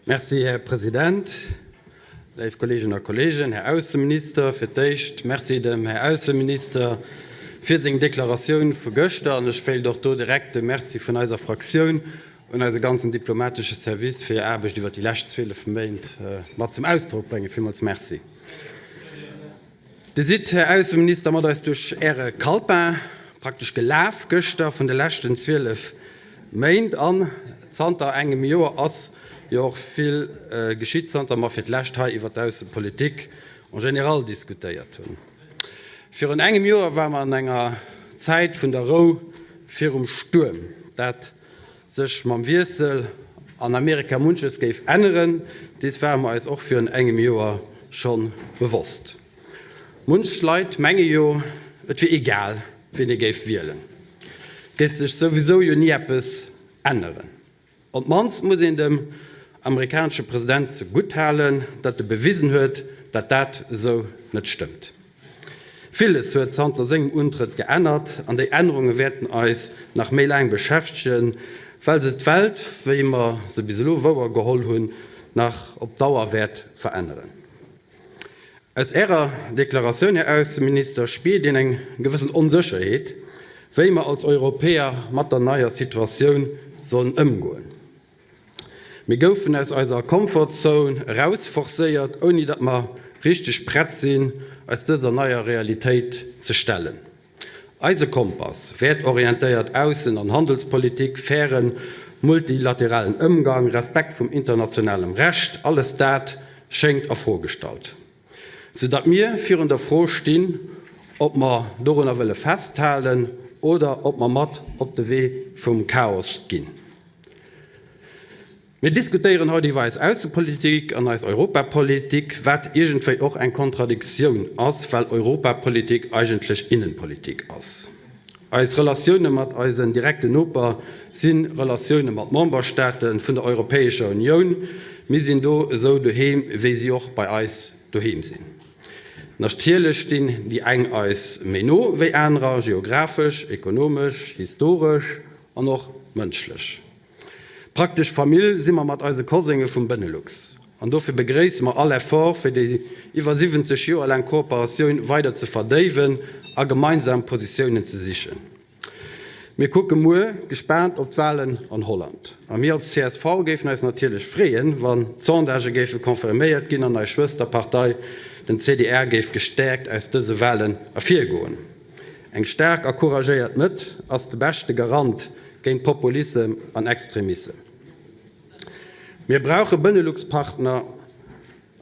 Merci, Här President. Léif Kolleeginnen a Kolleegen, Här Ausseminister, fir d'éischt Merci dem Här Ausseminister fir seng Deklaratioun vu gëschter. An ech wéilt och do direkt e Merci vun eiser Fraktioun un eise ganzen diplomatesche Service fir hir Aarbecht iwwert déi lescht 12 Méint mat zum Ausdrock bréngen. Villmools Merci. Dir sidd, Här Ausseminister, mat eis duerch Äre Calepin praktesch gelaf gëschter vun de leschten 12 Méint. An zanter engem Joer ass jo och vill geschitt, zanter mer fir d'lescht hei iwwert d'Aussepolitik en général diskutéiert hunn. Virun engem Joer ware mer an enger Zäit vun der Rou virum Stuerm. Dat sech mam Wiessel an Amerika munches géif änneren, dees ware mer eis och virun engem Joer scho bewosst. Munch Leit menge jo, et wier egal, wien ee géif wielen, et géif sech souwisou jo ni eppes änneren. Op d'mannst muss een dem amerikanesche President zegutt halen, datt e bewisen huet, datt dat esou net stëmmt. Villes huet zanter sengem Untrëtt geännert an déi Ännerunge wäerten eis nach méi laang beschäftegen, well se d'Welt, wéi mer se bis elo wouer geholl hunn, nach op Dauer wäert veränneren. Aus Ärer Deklaratioun, Här Ausseminister, spiert een eng gewëssen Onsécherheet, wéi mer als Europäer mat der neier Situatioun sollen ëmgoen. Mir goufen aus eiser Comfort Zone erausforcéiert, ouni datt mer richteg prett sinn, eis dëser neier Realitéit ze stellen. Eise Kompass, wäertorientéiert Aussen an Handelspolitik, fairen multilateralen Ëmgang, Respekt vum internationalem Recht, alles dat schéngt a Fro gestallt. Sou datt mir virun der Fro stinn, ob mer dorunner wëlle festhalen oder ob mer mat op de Wee vum Chaos ginn. Mir diskutéieren haut iwwer eis Aussepolitik an eis Europapolitik, wat iergendwéi och eng Kontradiktioun ass, well Europapolitik eigentlech Innenpolitik ass. Eis Relatioune mat eisen direkten Noper si Relatioune mat Memberstaate vun der Europäescher Unioun. Mir sinn do esou doheem, wéi si och bei eis doheem sinn. Natierlech stinn déi eng eis méi no wéi anerer, geographesch, ekonomesch, historesch an och mënschlech. Praktesch Famill si mer mat eise Kosenge vum Benelux. An dofir begréisse mer all Effort, fir déi iwwer 70 Joer laang Kooperatioun weider ze verdéiwen a gemeinsam Positiounen ze sichen. Mir kucke muer gespaant op d'Walen an Holland. A mir als csv géifen eis natierlech freeën, wann d'Sondagë géife confirméiert ginn an eis Schwësterpartei, den CDR, géif gestäerkt aus dëse Walen ervirgoen. Eng staark a couragéiert Mëtt ass de beschte Garant géint Populissem an Extremissem. Mir brauche Benelux-Partner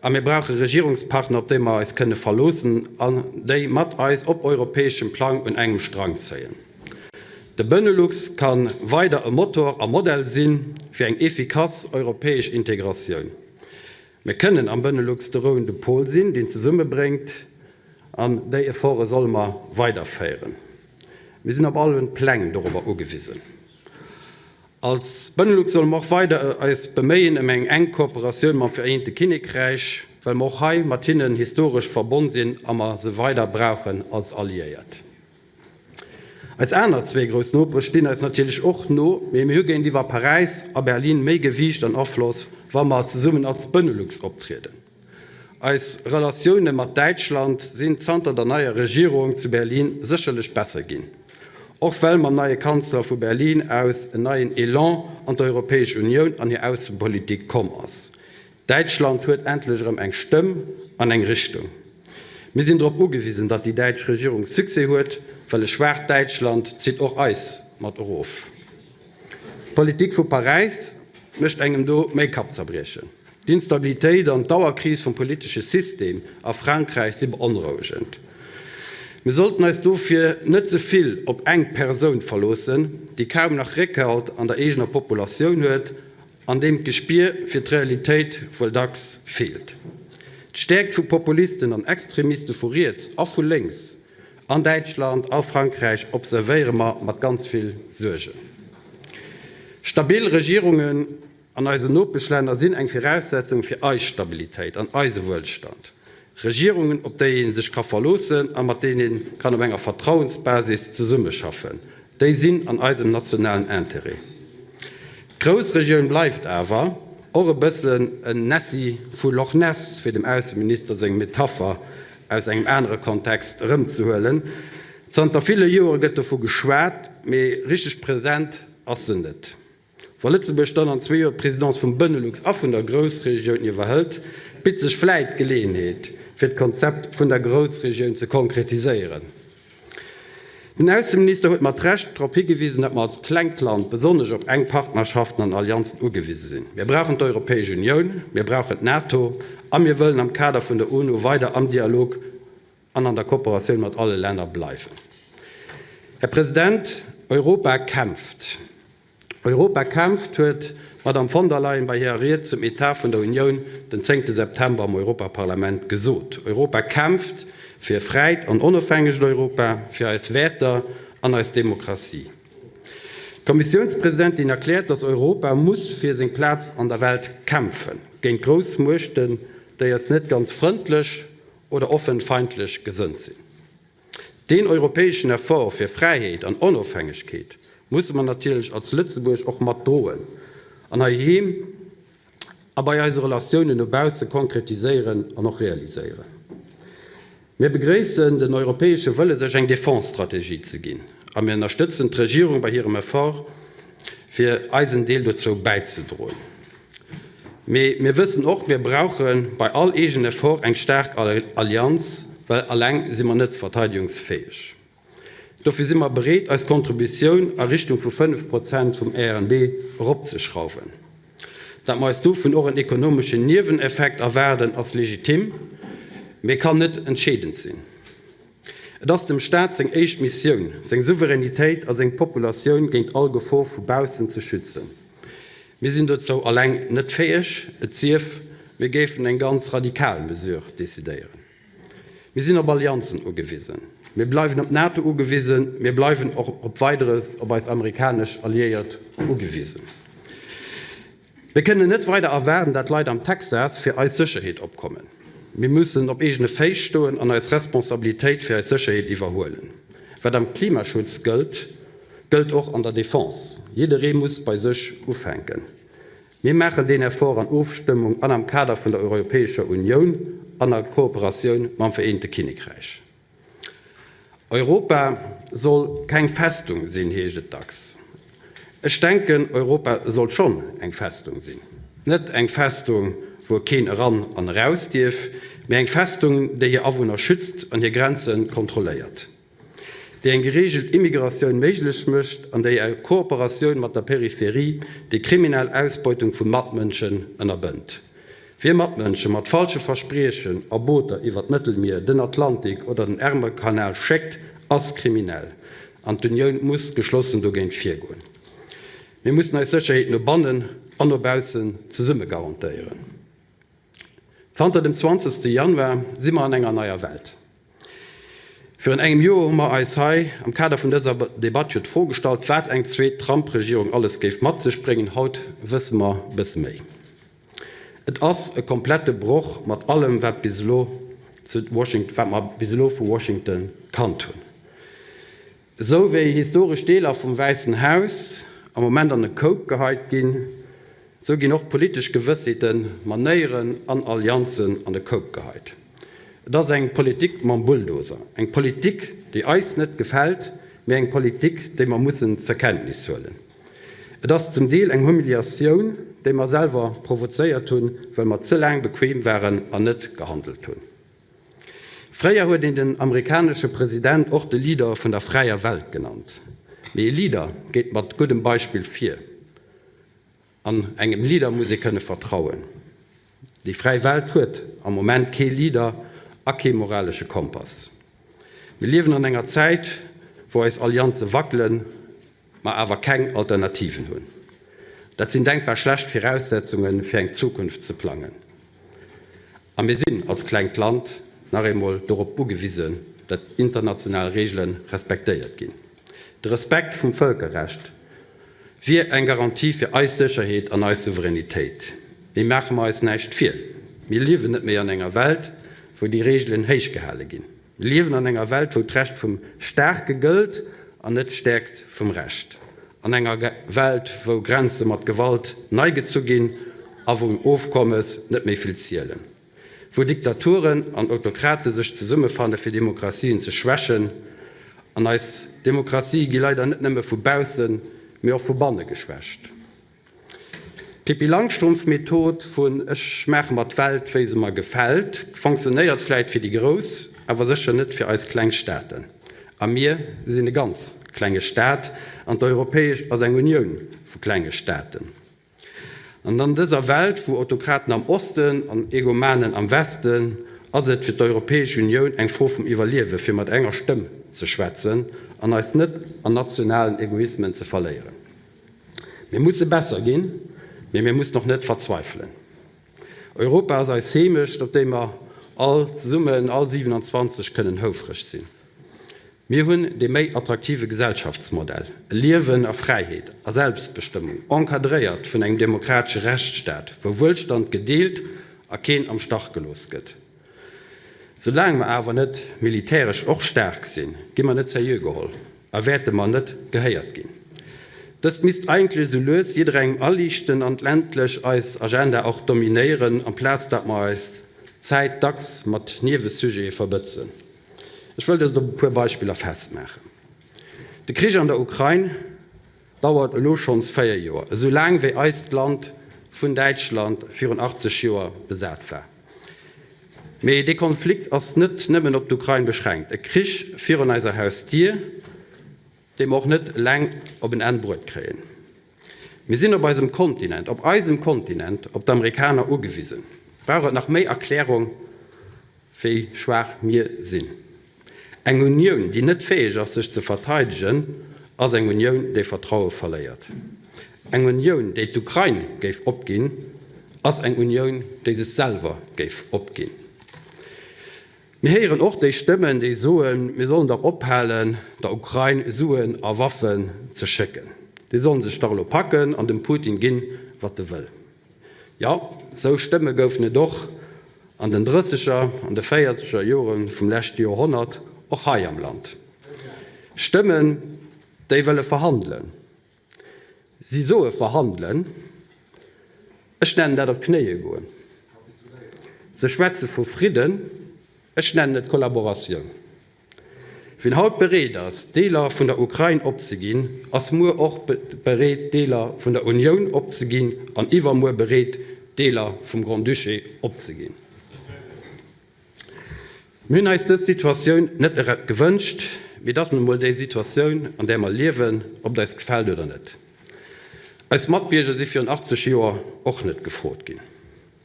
a mir brauche Regierungspartner, op déi mer eis kënne verloossen an déi mat eis op europäeschem Plang un engem Strang zéien. De Benelux ka weider e Motor a Modell si fir eng efficace europäesch Integratioun. Mir kënnen am Benelux de rouende Pol sinn, deen zesummebréngt, an déi Efforte solle mer weiderféieren. Mir sinn op allen Pläng dorobber ugewisen. Als Benelux solle mer och weider eis beméien ëm eng enk Kooperatioun mam Vereente Kinnekräich, well mer och hei mat hinnen historesch verbonn sinn a mer se weider brauchen als Alliéiert. Eis aner zwee grouss Nopere stinn eis natierlech och no, mee mir hu géintiwwer Paräis a Berlin méi Gewiicht an Afloss, wa mer zesummen als Benelux optrieden. Eis Relatioune mat Däitschland sinn zanter der neier Regierung zu Berlin sécherlech besser ginn, och well mam neie Kanzler vu Berlin aus en neien Elan an d'Europäesch Unioun an hir Aussepolitik komm ass. Däitschland huet endlech erëm eng Stëmm an eng Richtung. Mir sinn drop ugewisen, datt déi däitsch Regierung Succès huet, well e schwaacht Däitschland zitt och eis mat erof. D'Politik vu Paräis mécht engem do méi Kappzerbriechen. D'Instabilitéit an d'Dauerkris vum politesche System a Frankräich si beonrouegend. Mir sollten eis dofir net ze vill op eng Persoun verloossen, déi kaum nach Réckhalt an der eegener Populatioun huet an deem d'Gespier fir d'Realitéit wuel dacks feelt. D'Stäerkt vu Populisten an Extremiste vu riets a vu lénks an Däitschland a Frankräich observéiere mer mat ganz vill Suergen. Stabil Regierungen an eisen Nopeschlänner sinn eng Viraussetzung fir eis Stabilitéit an eise Wuelstand. Regierungen, op déi ee sech ka verloossen a mat deenen ee kann op enger Vertrauensbasis zesummeschaffen, déi sinn an eisem nationalen Interêt. D'Groussregioun bleift awer. Och e bëssen en Nessie vu Loch Ness, fir dem Ausseminister seng Metapher aus engem anere Kontext erëmzehuelen. Zanter ville Joere gëtt dovu geschwat, mee richteg present ass se net. Wa Lëtzebuerg dann an zwee Joer d'Presidence vum Benelux a vun der Groussregioun iwwerhëlt, bitt sech vläit d'Geleeënheet, fir d'Konzept vun der Groussregioun ze konkretiséieren. Den Ausseminister huet mat Recht drop higewisen, datt mer als klengt Land besonnesch op enk Partnerschaften an Allianzen ugewise sinn. Mir brauchen d'Europäesch Unioun, mir brauchen d'NATO a mir wëllen am Kader vun der UNO weider am Dialog an an der Kooperatioun mat alle Länner bleiwen. Här President, Europa kämpft. Europa kämpft, huet d'Madame von der Leyen bei hirer Ried zum Etat vun der Unioun den zéngte September am Europaparlament gesot. Europa kämpft fir e fräit an onofhängegt Europa, fir eis Wäerter an eis Demokratie. D'Kommissiounspresidentin erkläert, datt Europa muss fir seng Plaz an der Welt kämpfen, géint grouss Muechten, déi eis net ganz frëndlech oder offen feindlech gesënnt sinn. Deen europäeschen Effort fir Fräiheet an Onofhängegkeet musse mer natierlech als Lëtzebuerg och mat droen an heiheem a bei eise Relatiounen no bausse konkretiséieren an och realiséieren. Mir begréissen den europäesche Wëlle sech eng Defense-Strategie ze ginn a mir ënnerstëtzen d'Regierung bei hirem Effort fir eisen Deel dozou bäizedroen. Mee mir wëssen och, mir brauche bei all eegen Effort eng staark Allianz, well alleng si mer net verteidegungsfäeg. Dofir si mer bereet, eis Contributioun a Richtung vu 5 Prozent vum RNB eropzeschrauwen. Dat mer eis dovun och en ekonomeschen Nieweneffekt erwaarden, ass legitim, mee kann net entscheedend sinn. Et ass dem Staat seng éischt Missioun, seng Souveränitéit a seng Populatioun géint all Gefor vu baussen ze schützen. Mir sinn dozou alleng net fäeg, et sief, mir géifen eng ganz radikal Mesure decidéieren. Mir sinn op Allianzen ugewisen. Mir bleiwen op d'NATO ugewisen. Mir bleiwen och op Weideres op eis amerikanesch Alliéiert ugewisen. Mir kënnen net weider erwaarden, dat Leit am Texas fir eis Sécherheet opkommen. Mir mussen op eegene Féiss stoen an eis Responsabilitéit fir eis Sécherheet iwwerhuelen. Wat am Klimaschutz gëllt, gëllt och an der Defense. Jidderee muss bei sech ufänken. Mir maachen deen Effort an Ofstëmmung an am Kader vun der Europäescher Unioun an a Kooperatioun mam Vereente Kinnekräich. Europa soll keng Festung sinn, heescht et dacks. Ech denken, Europa soll schonn eng Festung sinn. Net eng Festung, wou keen eran an eraus dierf, mee eng Festung, déi hir Awunner schützt an hir Grenze kontrolléiert. Déi eng gereegelt Immigratioun méiglech mécht an déi a Kooperatioun mat der Peripherie déi kriminell Ausbeutung vu Matmënschen ënnerbënnt. Wie Matmënsche mat falsche Verspriechen a Booter iwwer d'Mëttelmier, den Atlantik oder den Ärmelkanal schéckt, ass kriminell an d'Unioun muss geschlossen dogéint virgoen. Mir mussen eis Sécherheet no bannen an no baussen zesumme garantéieren. Zanter dem 20. Januar si mer an enger neier Welt. Virun engem Joer hu mer eis hei am Kader vun dëser Debatt jo d'Fro gestallt, wat eng zweet Trump-Regierung alles géif mat sech bréngen. Haut wësse mer e bësse méi. Et ass e komplette Broch mat allem, wat bis elo zu Washington, wat mer bis elo vu Washington kannt hunn. Esou wéi historesch Deeler vum Wäissen Haus am Moment an e Koup geheit ginn, esou ginn och politesch Gewëssheeten, Manéieren an Allianzen an e Koup geheit. Et ass eng Politik mam Bulldozer, eng Politik, déi eis net gefält, mee eng Politik, déi mer mussen zur Kenntnis huelen. Et ass zum Deel eng Humiliatioun, déi mer selwer provozéiert hunn, well mer ze laang bequem waren an net gehandelt hunn. Fréier huet een den amerikanesche President och de Leader vun der fräier Welt genannt. Mee e Leader geet mat guddem Beispill vir. An engem Leader muss ee kënne vertrauen. Déi fräi Welt huet am Moment kee Leader a kee moralesche Kompass. Mir liewen an enger Zäit, wou eis Allianze wackelen, mer awer keng Alternativen hunn. Dat sinn denkbar schlecht Viraussetzunge fir eng Zukunft ze plangen. A mir sinn als klengt Land nach eemol dorop ugewisen, datt international Reegele respektéiert ginn. De Respekt vum Vëlkerrecht wier eng Garantie fir eis Sécherheet an eis Souveränitéit. Mee maache mer eis näischt vir, Mir liewen net méi an enger Welt, wou déi Reegelen héichgehale ginn. Mir liewen an enger Welt, wou d'Recht vum Staarke gëllt an net d'Stäerkt vum Recht. An enger Welt, wou Grenze mat Gewalt nei gezu ginn. A wou Ofkommes net méi vill zielen. Wou Diktaturen an Autokrate sech zesummefanne fir Demokratien ze schwächen. An eis Demokratie gi leider net nëmme vu baussen, mee och vu banne geschwächt. D'Pippi Langstrumpf-Method vun ech maache mer d'Welt wéi se mer gefält fonctionnéiert vläit fir déi Grouss, awer sécher net fir eis kleng Staaten. A mir sinn e ganz klenge Staat an d'Europäesch ass eng Unioun vu klenge Staaten. An an dëser Welt vu Autokraten am Osten an Egomanen am Westen ass et fir d'Europäesch Unioun eng Fro vum Iwwerliewe fir mat enger Stëmm ze schwätzen an eis net an nationalen Egoismen ze verléieren. Mir musse besser ginn, mee mir mussen och net verzweifelen. Europa ass eis Heemecht, op déi mer all zesummen, all 27, kënnen houfreg sinn. Mir hunn dee méi attraktive Gesellschaftsmodell, e Liewen a Fräiheet a Selbstbestëmmung, encadréiert vun engem demokratesche Rechtsstaat, wou Wuelstand gedeelt a keen am Stach gelooss gëtt. Soulaang mer awer net militäresch och staark sinn, gi mer net seriö geholl a wäerte mer net gehéiert ginn. Dëst misst eigentlech esou lues jidderengem aliichten an endlech eis Agenda och dominéieren, amplaz dat mer eis Zäit dacks mat Niewesujete verbëtzen. Ech wëll dëst op e puer Beispiller festmaachen. De Krich an der Ukrain dauert elo schonns 4 Joer, esou laang wéi eist Land vun Däitschland virun 80 Joer besat war. Mee dee Konflikt ass net nëmmen op d'Ukrain beschränkt, e Krich virun eiser Hausdier, dee mer och net eleng op en Enn bruet kréien. Mir sinn op eisem Kontinent, op eisem Kontinent, op d'Amerikaner ugewisen. Brauch et nach méi Erklärung, wéi schwaach mir sinn? Eng Unioun, déi net fäeg ass, sech ze verteidegen, ass eng Unioun, déi Vertraue verléiert. Eng Unioun, déi d'Ukrain géif opginn, ass eng Unioun, déi sech selwer géif opginn. Mir héieren och déi Stëmmen, déi soen, mir sollen dach ophalen, der Ukrain Suen a Waffen ze schécken. Déi sollen sech dach elo packen an dem Putin ginn, wat e wëll. Jo, sou Stëmme goufen et och an den drësseger an de véierzeger Jore vum leschte Joerhonnert, och hei am Land. Stëmmen, déi wëlle verhandelen. Si soe verhandelen, ech nennen dat op d'Knéie goen. Se schwätze vu Fridden, ech nennen et Kollaboratioun. Wien haut bereet ass, Deeler vun der Ukrain opzeginn, ass muer och bereet, Deeler vun der Unioun opzeginn an iwwermuer bereet, Deeler vum Grand-Duché opzeginn. Mir hunn eis dës Situatioun net gewënscht, mee et ass nun emol déi Situatioun, an där mer liewen, ob et eis gefält oder net. Eis Matbierger si virun 80 Joer och net gefrot ginn.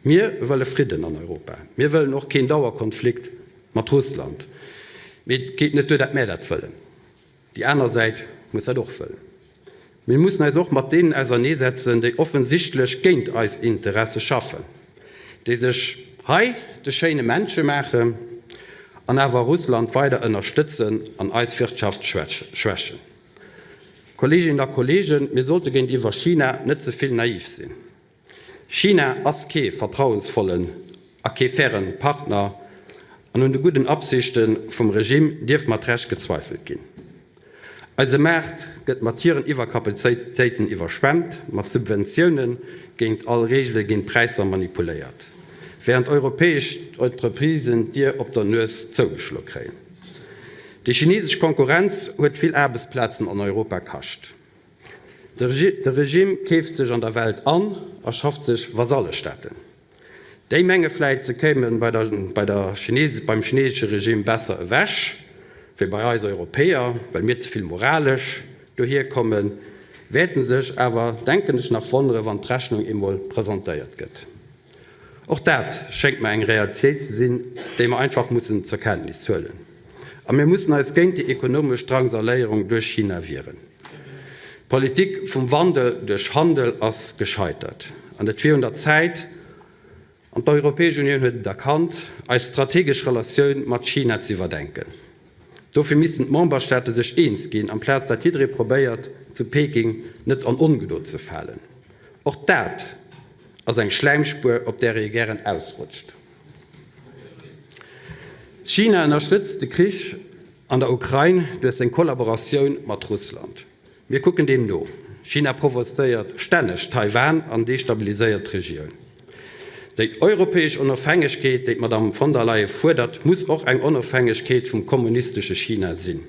Mir wëlle Fridden an Europa. Mir wëllen och keen Dauerkonflikt mat Russland. Mee et geet net duer, dat mär dat wëllen. Déi aner Säit muss dat och wëllen. Mir mussen eis och mat deenen auserneesetzen, déi offensichtlech géint eis Interesse schaffen, déi sech hei de schéine Männche maachen an awer Russland weider ënnerstëtzen an eis Wirtschaft schwächen. Kolleeginnen a Kolleegen, mir sollte géintiwwer China net ze vill naiv sinn. China ass kee vertrauensvollen a kee fairen Partner an un de gudden Absichte vum Regime dierf mat Recht gezweifelt ginn. Eise Maart gëtt mat hiren Iwwerkapazitéiten iwwerschwemmt, mat Subventioune géint all Reegele ginn d'Präisser manipuléiert, wärend europäesch Entreprisen d'Dier op der Nues zougeschlo kréien. Déi chinesesch Konkurrenz huet vill Aarbechtsplazen an Europa kascht. De Regime keeft sech an der Welt an a schafft sech Vasallestaaten. Déi menge vläit, se kéime bei der beim chinesesche Regime besser ewech wéi bei eis Europäer, well mir ze vill moralesch dohier kommen, wäerte sech awer, denken ech, nach wonnere wann d'Rechnung eemol presentéiert gëtt. Och dat schéngt mer eng Realitéit ze sinn, déi mer einfach mussen zur Kenntnis huelen. A mir mussen eis géint déi ekonomesch Drangsaléierung duerch China wieren. D'Politik vum Wandel duerch Handel ass gescheitert an et wier un der Zäit, an d'Europäesch Unioun huet et erkannt, eis strategesch Relatioun mat China ze iwwerdenken. Dofir missten d'Memberstaate sech eens ginn, amplaz dat jidderee probéiert, zu Peking net an Ongenod ze falen. Och dat ass eng Schläimspuer, op där ee gären ausrutscht. China ënnerstëtzt de Krich an der Ukrain duerch seng Kollaboratioun mat Russland. Mir kucken deem no. China provozéiert stänneg Taiwan an destabiliséiert d'Regioun. Déi europäesch Onofhängegkeet, déi d'Madamm von der Leyen fuerdert, muss och eng Onofhängegkeet vum kommunistesche China sinn.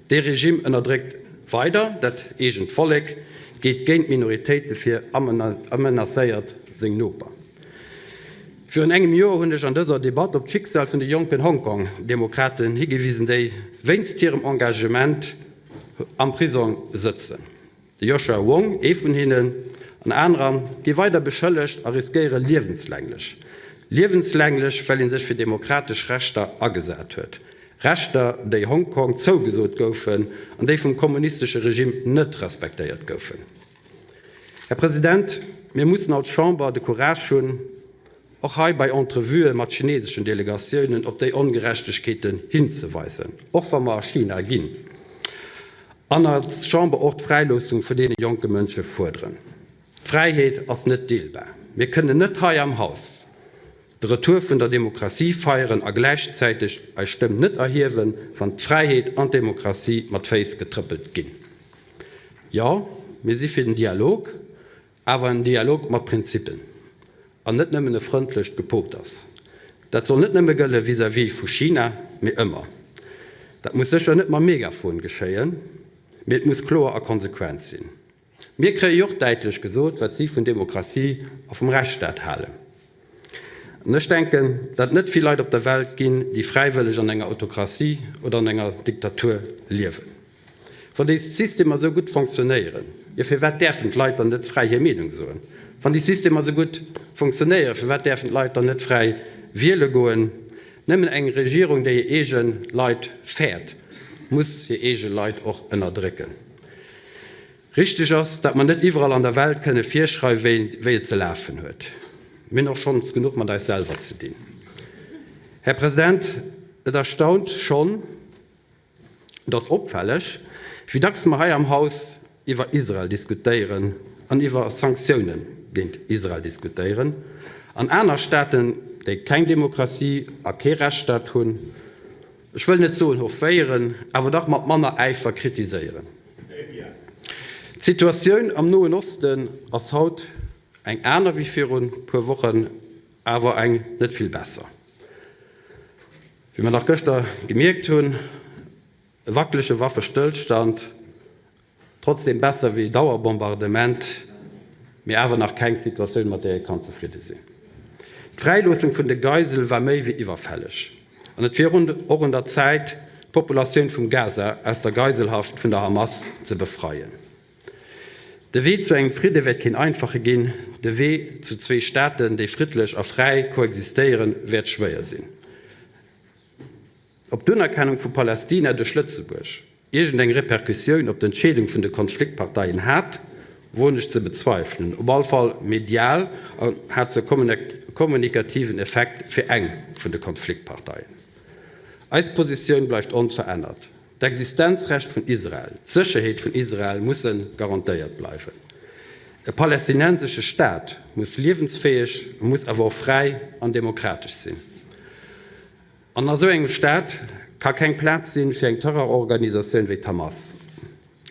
Dee Regime ënnerdréckt weider dat eegent Vollek, geet géint Minoritéite vir a menacéiert seng Noper. Virun engem Joer hunn ech an dëser Debatt op d'Schicksal vun de jonken Hongkong-Demokraten higewisen, déi wéinst hirem Engagement am Prisong sëtzen. De Joshua Wong, ee vun hinnen, an anerer gi weider beschëllegt a riskéiere liewenslänglech. Liewenslänglech, well ee sech fir demokratesch Rechter agesat huet. Rechter, déi Hongkong zougesot goufen an déi vum kommunistesche Regime net respektéiert goufen. Här President, mir mussen als Chamber de Courage hunn, och hei bei Entrevuë mat chineseschen Delegatiounen op déi Ongerechtegkeeten hinzeweisen, och wa mer a China ginn. An als Chamber och d'Fräiloossung vun deene jonke Mënsche fuerderen. D'Fräiheet ass net deelbar. Mir kënnen net hei am Haus de Retour vun der Demokratie feieren a gläichzäiteg eis Stëmm net erhiewen, wann d'Fräiheet an d'Demokratie mat Féiss getrëppelt ginn. Jo, mir si fir den Dialog, Awer en Dialog mat Prinzippen an net nëmmen e frëndlecht Gepoters. Dat soll net nëmme gëlle vis-à-vis vu China, mee ëmmer. Dat muss sécher net mam Megafon geschéien, mee et muss kloer a konsequent sinn. Mir kréie jo och däitlech gesot, wat si vun Demokratie a vum Rechtsstaat halen. An ech denken, datt et net vill Leit op der Welt ginn, déi fräiwëlleg an enger Autokratie oder an enger Diktatur liewen. Wann déi Systemer esou gutt fonctionnéieren, jo firwat däerfen d'Leit dann net fräi hir Meenung soen? Wann déi Systemer esou gutt fonctionnéieren, firwat däerfen d'Leit dann net fräi wiele goen? Nëmmen eng Regierung, déi hir eege Leit fäert, muss hir eege Leit och ënnerdrécken. Richteg ass, datt mer net iwwerall an der Welt kënne virschreiwen, wéi et ze lafen huet. Mir hunn och schonns genuch mat eis selwer ze dinn. Här President, et erstaunt schonn, Et ass opfälleg, wéi dacks mer hei am Haus iwwer Israel diskutéieren an iwwer Sanktioune géint Israel diskutéieren an aner Staaten, déi keng Demokratie a kee Rechtsstaat hunn, ech wëll net soen hofféieren, awer dach mat manner Äifer kritiséieren. D'Situatioun am Noen Osten ass haut eng aner wéi virun e puer Wochen, awer eng net vill besser. Wéi mer nach gëschter gemierkt hunn, e wackelege Waffestëllstand, trotzdem besser wéi e Dauerbombardement, mee awer nach keng Situatioun, mat där ee kann zefridde sinn. D'Fräiloossung vun de Geisele war méi wéi iwwerfälleg an et wier och un der Zäit, d'Populatioun vum Gaza aus der Geiselhaft vun der Hamas ze befreien. De Wee zu engem Fridde wäert keen einfache ginn. De Wee zu zwee Staaten, déi friddlech a fräi koexistéieren, wäert schwéier sinn. Ob d'Unerkennung vu Palästina duerch Lëtzebuerg iergendeng Repercussioun op d'Entscheedung vun de Konfliktparteien hat, woen ech ze bezweifelen. Op all Fall medial an hat se e kommunikativen Effekt fir eng vun de Konfliktparteien. Eis Positioun bleift onverännert. D'Existenzrecht vun Israel, d'Sécherheet vun Israel musse garantéiert bleiwen. E palästinensesche Staat muss liewensfäeg, e muss awer och fräi an demokratesch sinn. An a sou engem Staat ka keng Plaz sinn fir eng Terrororganisatioun wéi d'Hamas.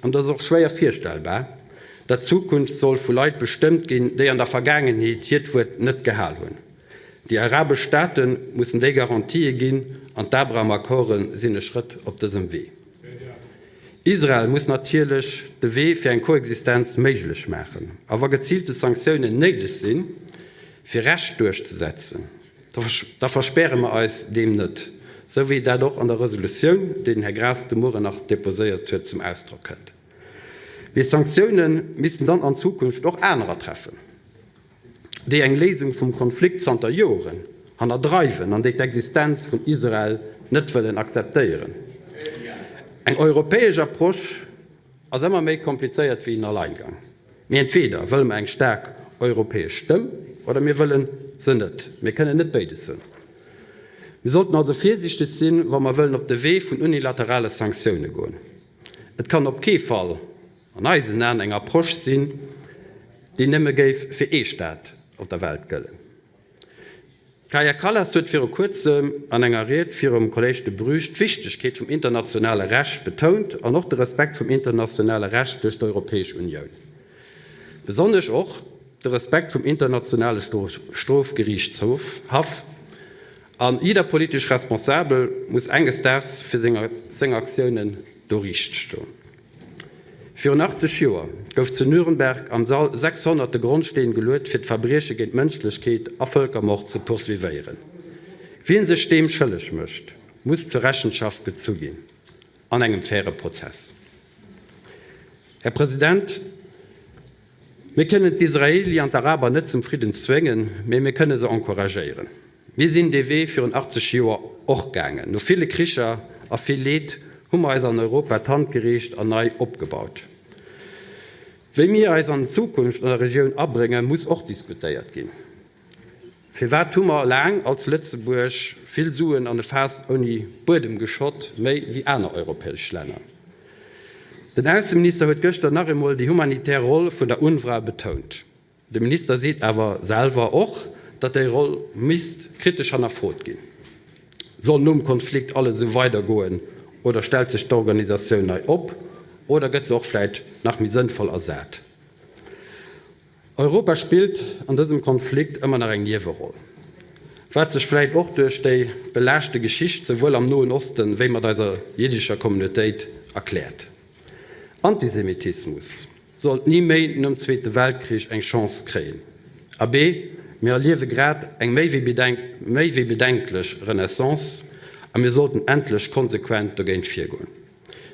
An et ass och schwéier virstellbar, datt d'Zukunft soll vu Leit bestëmmt ginn, déi an der Vergaangenheet hiert Wuert net gehal hunn. Déi arabesch Staate mussen déi Garantië ginn an d'Abraham-Accorde sinn e Schrëtt op dësem Wee. Israel muss natierlech de Wee fir eng Koexistenz méiglech maachen. A wa geziilte Sanktiounen néideg sinn, fir Recht duerchzesetzen, da verspäre mer eis deem net, sou wéi dat och an der Resolutioun, déi den Här Graas de Mueren nach deposéiert huet, zum Ausdrock kënnt. Mee Sanktioune missten dann an Zukunft och anerer treffen, déi eng Léisung vum Konflikt zanter Joren hannerdreiwen an déi d'Existenz vun Israel net wëllen akzeptéieren. Eng europäesch Approche ass ëmmer méi komplizéiert wéi en Alleingang. Mee entweeder wëlle mer eng staark europäesch Stëmm oder mir wëlle se net. Mir kënnen net béides hunn. Mir sollten also virsiichteg sinn, wa mer wëllen op de Wee vun unilaterale Sanktioune goen. Et kann op kee Fall an eisen Aen eng Approche sinn, déi nëmme géif fir ee Staat op der Welt gëllen. D'Kaja Kallas huet viru kuerzem an enger Ried virum Collège de Bruges d'Wichtegkeet vum internationale Recht betount an och de Respekt vum internationale Recht duerch d'Europäesch Unioun. Besonnesch och. de Respekt vum internationale Strofgeriichtshof Haff a jidder politesch Responsabel muss enges Daags fir seng Aktiounen do riicht stoen. Virun 80 Joer gouf zu Nürnberg am Sall 600 de Grondsteen geluet, fir d'Verbrieche géint d'Mënschlechkeet a Vëlkermord ze poursuivéieren. Wien sech deem schëlleg mécht, muss zur Rechenschaft gezu ginn an engem faire Prozess. Här President, mir kënnen d'Israeli an d'Araber net zum Fridden zwéngen, mee mir kënne se encouragéieren. Mir sinn dee Wee virun 80 Joer och gaangen. No ville Kricher a vill Leed hu mer eis an Europa d'Hand gereecht an nei opgebaut. Wéi mir eis an Zukunft an der Regioun abréngen, muss och diskutéiert ginn. Firwat hu mer laang als Lëtzebuerg vill Suen an e Faass ouni Buedem geschott, méi wéi aner europäesch Länner? Den Ausseminister huet gëschter nach eemol déi humanitär Roll vun der UNRWA betount. De Minister seet awer selwer och, datt déi Roll misst kritesch hannerfrot ginn. Soll nom Konflikt alles esou weidergoen oder stellt sech d'Organisatioun nei op oder gëtt se och vläit nach méi sënnvoll ersat? Europa spillt an dësem Konflikt ëmmer nach eng Nieweroll, wat sech vläit och duerch déi belaaschte Geschicht souwuel am Noen Osten wéi mat eiser jiddescher Communautéit erkläert. Antisemitismus sollt ni méi nom Zweete Weltkrich eng Chance kréien. Abee, mir erliewe grad eng méi wéi bedenklech Renaissance a mir sollten endlech konsequent dogéint virgoen.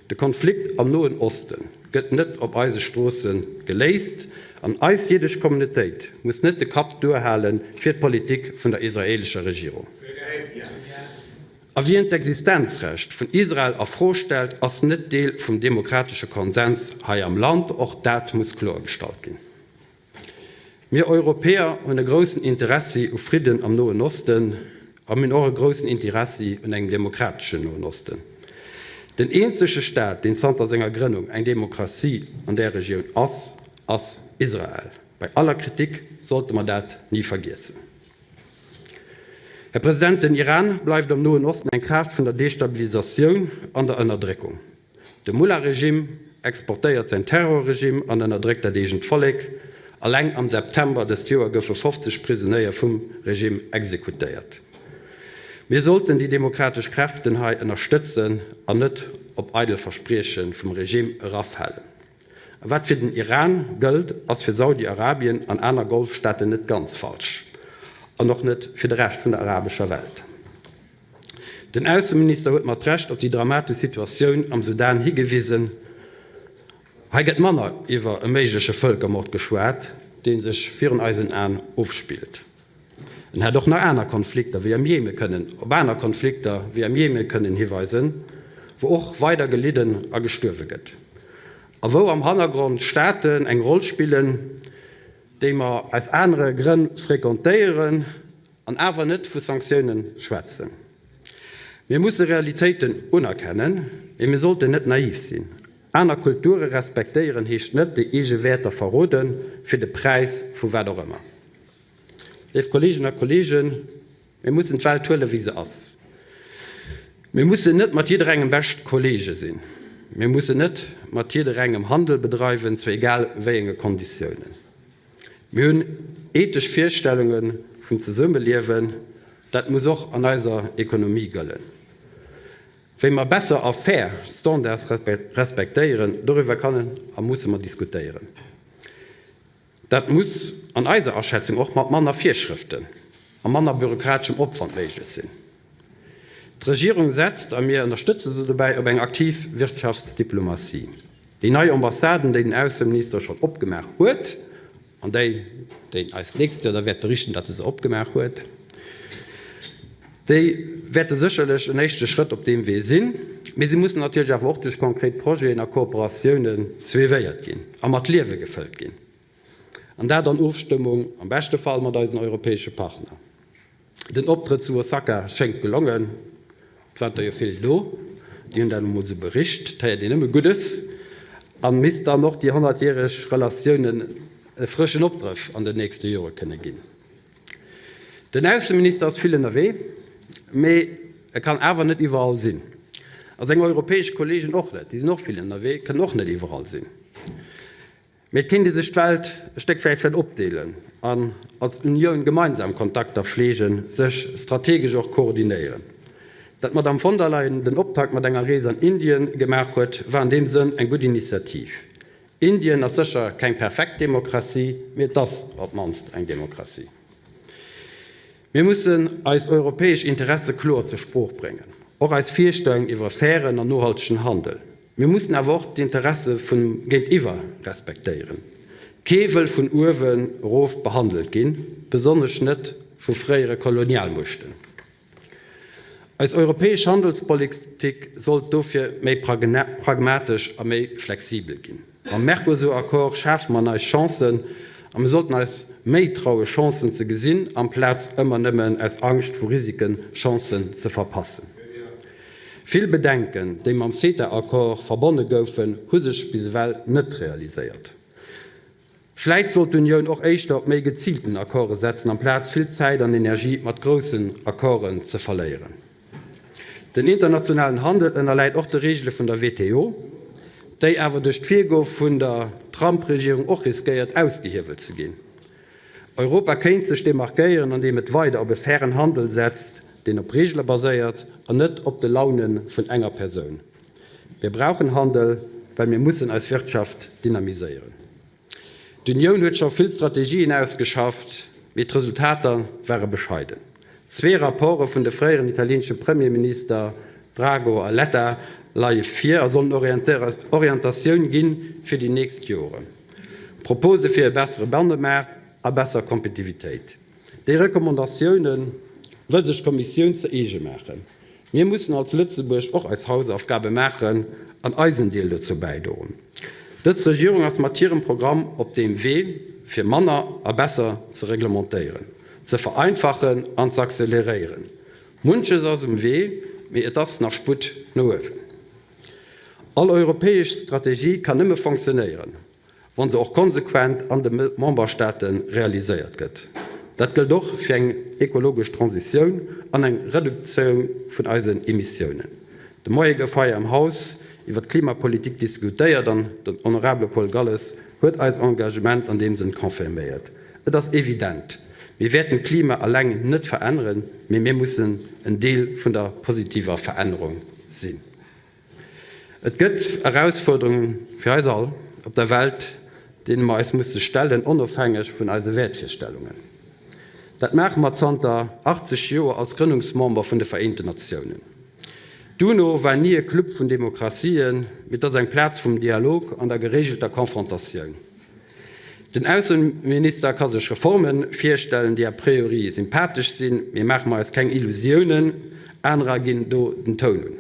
De Konflikt am Noen Oste gëtt net op eise Stroosse geléist an eis jiddesch Communautéit muss net de Kapp duerhale fir d'Politik vun der israeelescher Regierung. A wien d'Existenzrecht vun Israel a Fro stellt, ass net Deel vum demokratesche Konsens hei am Land. Och dat muss kloergestallt ginn. Mir Europäer hunn e groussen Interessi u Fridden am Noen Osten a mir hunn och e groussen Interessi un engem demokrateschen Noen Osten. Den eenzege Staat, deen zanter senger Grënnung eng Demokratie an där Regioun ass, ass Israel. Bei aller Kritik sollte mer dat ni vergiessen. Här President, den Iran bleift am Noen Osten eng Kraaft vun der Destabilisatioun an der Ënnerdréckung. De Mullah-Regime exportéiert säin Terrorregime an ënnerdréckt dat eegent Vollek. Alleng am September dëst Joer goufe 50 Prisonéier vum Regime exekutéiert. Mir sollten déi demokratesch Kräften hei ënnerstëtzen an net op eidel Versprieche vum Regime erafalen. A wat fir den Iran gëllt, ass fir Saudi-Arabien an aner Golfstaaten net ganz falsch. An och net fir de Rescht vun der arabescher Welt. Den Ausseminister huet mat Recht op déi dramatesch Situatioun am Sudan higewisen. Hei gëtt manner iwwer e méigleche Vëlkermord geschwat, dee sech virun eisen Aen ofspillt. En hätt och nach aner Konflikter wéi am Jemen kënnen op aner Konflikter wéi am Jemen kënnen hiweisen, wou och weider gelidden a gestuerwe gëtt a wou am Hannergrond Staaten eng Roll spillen, déi mer aus anere Grënn frequentéieren an awer net vu Sanktioune schwätzen. Mir musse Realitéiten unerkennen, mee mir sollten net naiv sinn. Aner Kulture respektéieren heescht net, déi eege Wäerter verrode fir de Präis vu wat och ëmmer. Léif Kolleeginnen a Kolleegen, mir mussen d'Welt huelen, wéi se ass. Mir mussen net mat jidderengem bescht Kolleege sinn. Mir mussen net mat jidderengem Handel bedreiwen, zu egal wéi enge Konditiounen. Mir hunn ethesch Virstellunge vum Zesummeliewen. Dat muss och an eiser Ekonomie gëllen. Wéi mer besser a fair Standards respektéieren, doriwwer kann a musse mer diskutéieren. Dat muss an eiser Aschätzung och mat manner Virschrëften a manner bürokrateschem Opwand méiglech sinn. D'Regierung setzt, a mir ënnerstëtze se dobäi, op eng aktiv Wirtschaftsdiplomatie. Déi nei Ambassaden, déi den Ausseminister schonn opgemaach huet an déi, déi en eis d'nächst Joer da wäert berichten, datt e se opgemaach huet, déi wäerte sécherlech en éischte Schrëtt op deem Wee sinn, mee se mussen natierlech awer och duerch konkret Projeten a Kooperatiounen suivéiert ginn a mat Liewe gefëllt ginn, an dat an Ofstëmmung am beschte Fall mat eisen europäesche Partner. Den Optrëtt zu Osaka schéngt gelongen. Et waren der jo vill do, déi hunn dat emol esou bericht. Et héiert een nëmme Guddes. A misst dann och déi honnertjäreg Relatiounen e frëschen Opdrëff an den nächste Jore kënne ginn. Den Ausseminister ass vill ënnerwee, mee e kann awer net iwwerall sinn. A seng europäesch Kolleegen och net, déi sinn och vill ënnerwee, kënnen och net iwwerall sinn. Mee et kéint ee sech d'Welt e Stéck wäit vläicht opdeelen an als Unioun gemeinsam Kontakter fleegen, sech strategesch och koordinéieren. Datt d'Madamm von der Leyen den Optakt mat enger Rees an Indien gemaach huet, war an deem Sënn eng gutt Initiativ. Indien ass sécher keng perfekt Demokratie, mee et ass op d'mannst eng Demokratie. Mir mussen eis europäesch Interesse kloer zur Sprooch bréngen, och eis Virstellung iwwer e fairen an nohaltegen Handel. Mir mussen awer och d'Interesse vum Géintiwwer respektéieren. Kee wëll vun uewen erof behandelt ginn, besonnesch net vu fréiere Kolonialmuechten. Eis europäesch Handelspolitik sollt dofir méi pragmatesch a méi flexibel ginn. Mam Mercosur-Accord schafe mer nei Chancen a mir sollten eis méi traue Chancen ze gesinn, amplaz ëmmer nëmmen aus Angscht vu Risiken Chancen ze verpassen. Vill Bedenken, déi mam CETA-Accord verbonne goufen, hu sech bis ewell net realiséiert. Vläit sollt d'Unioun och éischter op méi geziilten Accorde setzen, amplaz vill Zäit an Energie mat groussen Accorden ze verléieren. Den internationalen Handel ënnerläit och de Reegele vun der WTO, déi awer duerch d'Virgoe vun der Trump-Regierung och riskéiert ausgehiewelt ze ginn. Europa kéint sech demarkéieren, andeem et weider op e fairen Handel setzt, deen op Reegele baséiert an net op de Laune vun enger Persoun. Mir brauchen Handel, well mir mussen eis Wirtschaft dynamiséieren. D'Unioun huet scho vill Strategien ausgeschafft, mee d'Resultater ware bescheiden. Zwee Rapporte vun de fréieren italieenesche Premierminister Drago a Letta leie vir a sollen Orientatioun gi fir déi nächst Joren. Propose fir e bessere Bannemaart a besser Kompetitivitéit. Déi Recommandatioune wëll sech d'Kommissioun ze eege maachen. Mir mussen als Lëtzebuerg och eis Hausaufgabe maachen an eisen Deel dozou bäidroen. Dës Regierung ass mat hirem Programm op deem Wee, fir manner a besser ze reglementéieren, ze vereinfachen an z'acceleréieren. Munches ass um Wee, mee et ass nach Sputt no uewen. All europäesch Strategie kann nëmme fonctionnéieren, wa se och konsequent an de Memberstaate realiséiert gëtt. Dat gëllt och fir eng ekologesch Transitioun an eng Reduktioun vun eisen Emissiounen. De Moie gouf hei am Haus iwwer d'Klimapolitik diskutéiert an den honorabele Paul Galles huet eis Engagement an deem Sënn confirméiert. Et ass evident, mir wäerten d'Klima eleng net veränneren, mee mir mussen en Deel vun der positiver Verännerung sinn. Et gëtt Erausfuerderunge fir eis all op der Welt, deene mer eis musse stellen, onofhängeg vun eise Wäertvirstellungen. Dat maache mer zanter 80 Joer als Grënnungsmember vun de Vereenten Natiounen. D'UNO war ni e Club vun Demokratien, mee et ass eng Plaz vum Dialog an der gereegelter Konfrontatioun. Den Ausseminister ka sech Reforme virstellen, déi a priori sympathesch sinn, mee maache mer eis keng Illusiounen, anerer ginn do den Toun un.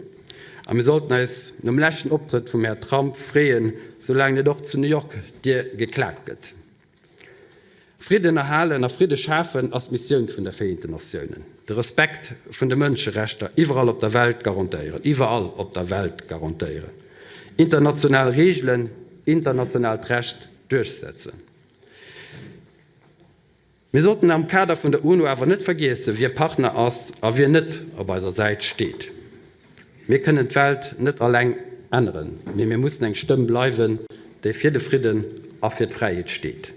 A mir sollten eis nom leschten Optrëtt vum Här Trump freeën, soulaang net och zu New York d'Dier geklaakt gëtt. Fridden erhalen a Fridde schafen ass d'Missioun vun der Vereenten Natiounen. De Respekt vun de Mënscherechter iwwerall op der Welt garantéieren, iwwerall op der Welt garantéieren. International Reegelen, internationaalt Recht duerchsetzen. Mir sollten am Kader vun der UNO awer net vergiessen, wie Partner ass a wien net op eiser Säit steet. Mir kënnen d'Welt net alleng änneren, mee mir mussen eng Stëmm bleiwen, déi fir de Fridden a fir d'Fräiheet steet.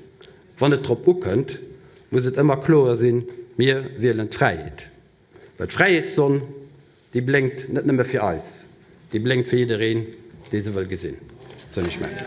Wann et drop ukënnt, muss et ëmmer kloer sinn, Mir wielen d'Fräiheet. Well d'Fräiheetssonn, déi blénkt net nëmme fir eis, déi blénkt fir jiddereen, dee se wëll gesinn. Soen ech Merci.